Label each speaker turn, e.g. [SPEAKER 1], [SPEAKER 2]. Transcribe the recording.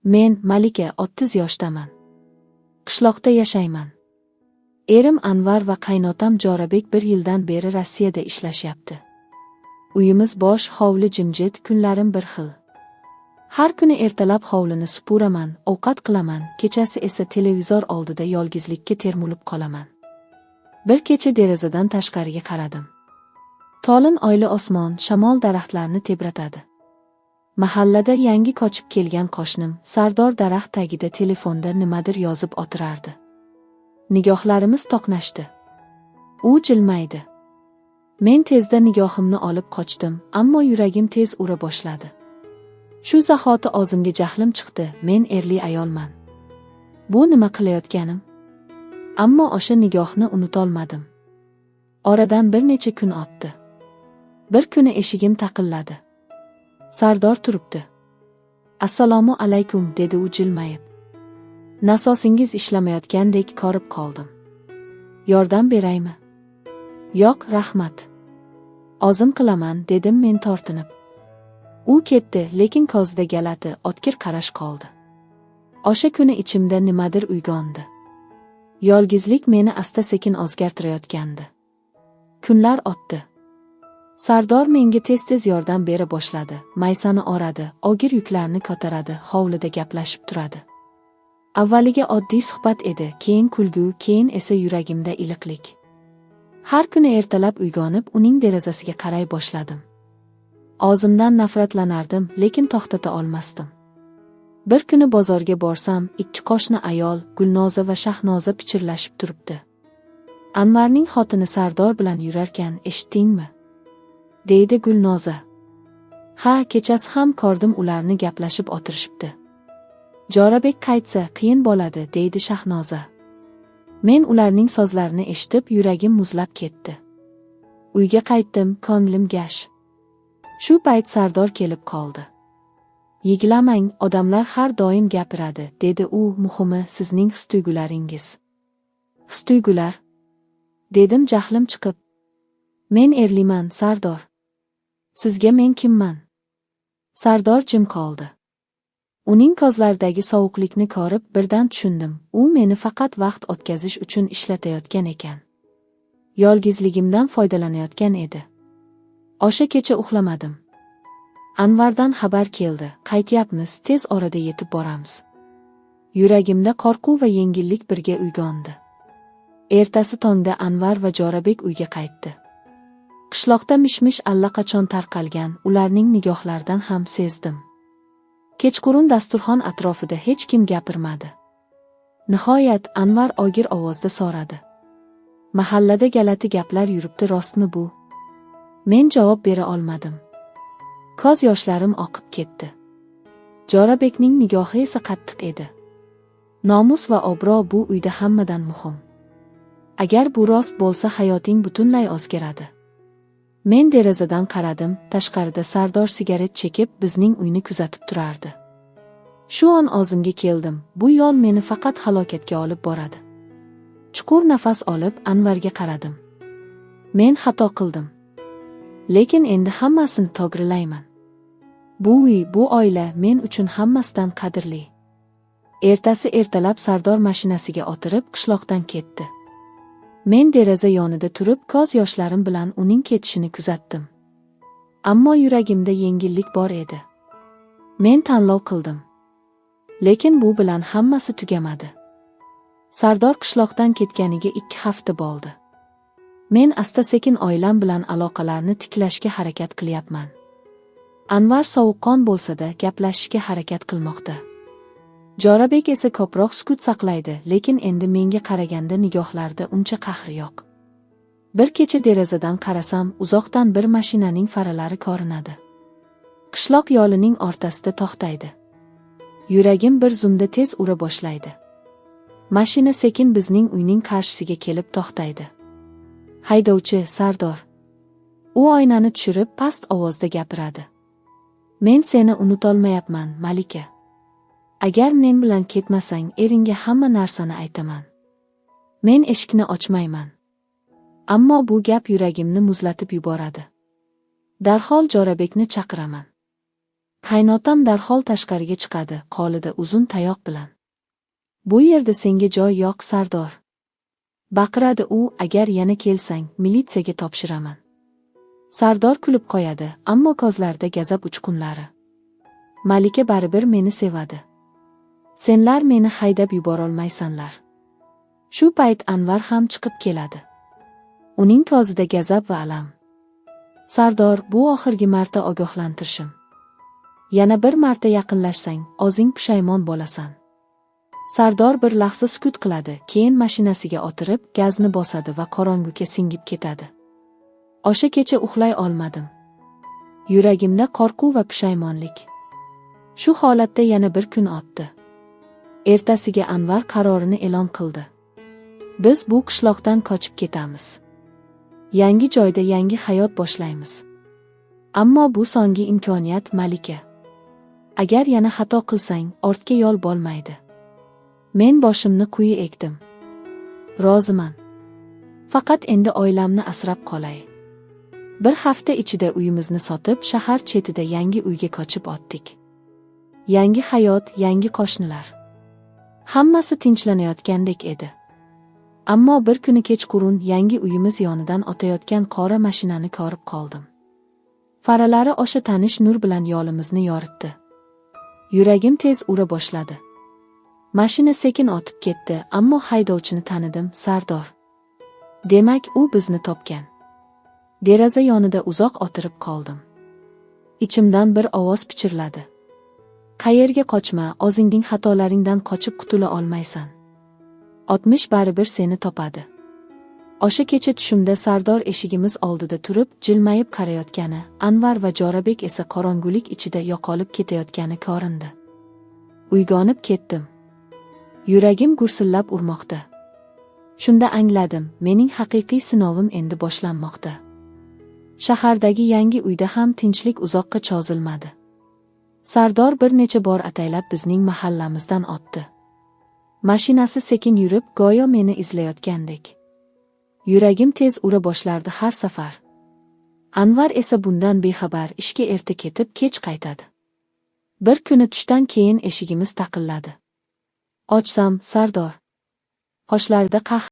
[SPEAKER 1] Men Malika, 30 yoshdaman. Qishloqda yashayman. Erim Anvar va qaynotam Jorabek bir yildan beri Rossiyada ishlashyapti. Uyimiz bosh, hovli jimjit, kunlarim bir xil. Har kuni ertalab hovlini supuraman, ovqat qilaman, kechasi esa televizor oldida yolg'izlikka termulib qolaman. Bir kecha derazadan tashqariga qaradim. To'lin oyli osmon, shamol daraxtlarni tebratadi. Mahallada yangi ko'chib kelgan qo'shnim Sardor daraxt tagida telefonda nimadir yozib o'tirardi. Nigohlarimiz to'qnashdi. U jilmaydi. Men tezda nigohimni olib qochdim, ammo yuragim tez ura boshladi. Shu zahoti o'zimga jahlim chiqdi, men erli ayolman. Bu nima qilayotganim? Ammo o'sha nigohni unutolmadim. Oradan bir necha kun o'tdi. Bir kuni eshigim taqilladi. Sardor turibdi. "Assalomu alaykum", dedi u jilmayib. Nasosingiz ishlamayotgandek ko'rib qoldim. Yordam beraymi? Yo'q, rahmat. O'zim qilaman, dedim men tortinib. U ketdi, lekin ko'zida g'alati, o'tkir qarash qoldi. O'sha kuni ichimda nimadir uyg'ondi. Yolg'izlik meni asta-sekin o'zgartirayotgandi. Kunlar o'tdi. Sardor menga tez-tez yordam bera boshladi. Maysani oradi, og'ir yuklarni ko'taradi, hovlida gaplashib turadi. Avvaliga oddiy suhbat edi, keyin kulgu, keyin esa yuragimda iliqlik. Har kuni ertalab uyg'onib, uning derazasiga qaray boshladim. O'zimdan nafratlanardim, lekin to'xtata olmasdim. Bir kuni bozorga borsam, ikki qo'shni ayol, Gulnoza va Shahnoza pichirlashib turibdi. "Anvarning xotini Sardor bilan yurarkan, eshitdingmi?" deydi Gulnoza. "Ha, kechasi ham ko'rdim ularni gaplashib o'tirishibdi. Jorabek qaytsa, qiyin bo'ladi", deydi Shahnoza. Men ularning so'zlarini eshitib, yuragim muzlab ketdi. Uyga qaytdim, ko'nglim gash. Shu payt Sardor kelib qoldi. "Yig'lamang, odamlar har doim gapiradi", dedi u, "muhimi sizning his-tuyg'ularingiz." "His-tuyg'ular?" dedim jahlim chiqib. "Men erliman, Sardor. Sizga men kimman?" Sardor jim qoldi. Uning ko'zlaridagi sovuqlikni ko'rib birdan tushundim. U meni faqat vaqt o'tkazish uchun ishlatayotgan ekan. Yolg'izligimdan foydalanayotgan edi. O'sha kecha uxlamadim. Anvardan xabar keldi. "Qaytyapmiz, tez orada yetib boramiz." Yuragimda qo'rquv va yengillik birga uyg'ondi. Ertasi tongda Anvar va Jorabek uyga qaytdi. Qishloqda mish-mish allaqachon tarqalgan, ularning nigohlaridan ham sezdim. Kechqurun dasturxon atrofida hech kim gapirmadi. Nihoyat Anvar og'ir ovozda so'radi. "Mahallada g'alati gaplar yuribdi, rostmi bu?" Men javob bera olmadim. Ko'z yoshlarim oqib ketdi. Jorabekning nigohi esa qattiq edi. Nomus va obro' bu uyda hammadan muhim. Agar bu rost bo'lsa, hayoting butunlay o'zgaradi. Men derazadan qaradim, tashqarida Sardor sigaret chekib, bizning uyni kuzatib turardi. Shu on o'zimga keldim. Bu yo'l meni faqat halokatga olib boradi. Chuqur nafas olib, Anvarga qaradim. Men xato qildim. Lekin endi hammasini to'g'rilayman. Bu uy, bu oila men uchun hammasidan qadrli. Ertasi ertalab Sardor mashinasiga o'tirib qishloqdan ketdi. Men deraza yonida turib, ko'z yoshlarim bilan uning ketishini kuzatdim. Ammo yuragimda yengillik bor edi. Men tanlov qildim. Lekin bu bilan hammasi tugamadi. Sardor qishloqdan ketganiga 2 hafta bo'ldi. Men asta-sekin oilam bilan aloqalarni tiklashga harakat qilyapman. Anvar sovuqqon bo'lsa-da, gaplashishga harakat qilmoqda. Jorabek esa ko'proq sukut saqlaydi, lekin endi menga qaraganda nigohlarida uncha qahr yo'q. Bir kecha derazadan qarasam, uzoqdan bir mashinaning faralari ko'rinadi. Qishloq yo'lining o'rtasida to'xtaydi. Yuragim bir zumda tez ura boshlaydi. Mashina sekin bizning uyning qarshisiga kelib to'xtaydi. Haydovchi Sardor. U oynani tushirib, past ovozda gapiradi. "Men seni unutolmayapman, Malika. Agar men bilan ketmasang, eringga hamma narsani aytaman. Men eshikni ochmayman." Ammo bu gap yuragimni muzlatib yuboradi. Darhol Jorabekni chaqiraman. Qaynotam darhol tashqariga chiqadi, qo'lida uzun tayoq bilan. "Bu yerda senga joy yo'q, Sardor," baqiradi u, "agar yana kelsang, militsiyaga topshiraman." Sardor kulib qo'yadi, ammo ko'zlarida g'azab uchqunlari. "Malika baribir meni sevadi. Senlar meni haydab yuborolmaysanlar." Shu payt Anvar ham chiqib keladi. Uning ko'zida g'azab va alam. "Sardor, bu oxirgi marta ogohlantirishim. Yana bir marta yaqinlashsang, o'zing pushaymon bo'lasan." Sardor bir lahza sukut qiladi, keyin mashinasiga o'tirib, gazni bosadi va qorong'uga singib ketadi. O'sha kecha uxlay olmadim. Yuragimda qo'rquv va pushaymonlik. Shu holatda yana bir kun o'tdi. Ertasiga Anvar qarorini e'lon qildi. "Biz bu qishloqdan qochib ketamiz. Yangi joyda yangi hayot boshlaymiz. Ammo bu so'nggi imkoniyat, Malika. Agar yana xato qilsang, ortga yo'l bo'lmaydi." Men boshimni quyi egdim. "Roziman. Faqat endi oilamni asrab qolay." Bir hafta ichida uyimizni sotib, shahar chetida yangi uyga ko'chib o'tdik. Yangi hayot, yangi qo'shnilar. Hammasi tinchlanayotgandek edi. Ammo bir kuni kechqurun yangi uyimiz yonidan o'tayotgan qora mashinani ko'rib qoldim. Faralari o'sha tanish nur bilan yo'limizni yoritdi. Yuragim tez ura boshladi. Mashina sekin o'tib ketdi, ammo haydovchini tanidim, Sardor. Demak, u bizni topgan. Deraza yonida uzoq o'tirib qoldim. Ichimdan bir ovoz pichirladi. "Qayerga qochma, o'zingning xatolaringdan qochib qutula olmaysan. O'tmish baribir seni topadi." O'sha kecha tushimda Sardor eshigimiz oldida turib, jilmayib qarayotgani, Anvar va Jo'rabek esa qorong'ulik ichida yo'qolib ketayotgani ko'rindi. Uyg'onib ketdim. Yuragim gursillab urmoqda. Shunda angladim, mening haqiqiy sinovim endi boshlanmoqda. Shahardagi yangi uyda ham tinchlik uzoqqa cho'zilmadi. Sardor bir necha bor ataylab bizning mahallamizdan o'tdi. Mashinasi sekin yurib, go'yo meni izlayotgandek. Yuragim tez ura boshlardi har safar. Anvar esa bundan bexabar, ishga erta ketib, kech qaytadi. Bir kuni tushdan keyin eshigimiz taqilladi. Ochsam, Sardor. Qoshlarida qahr.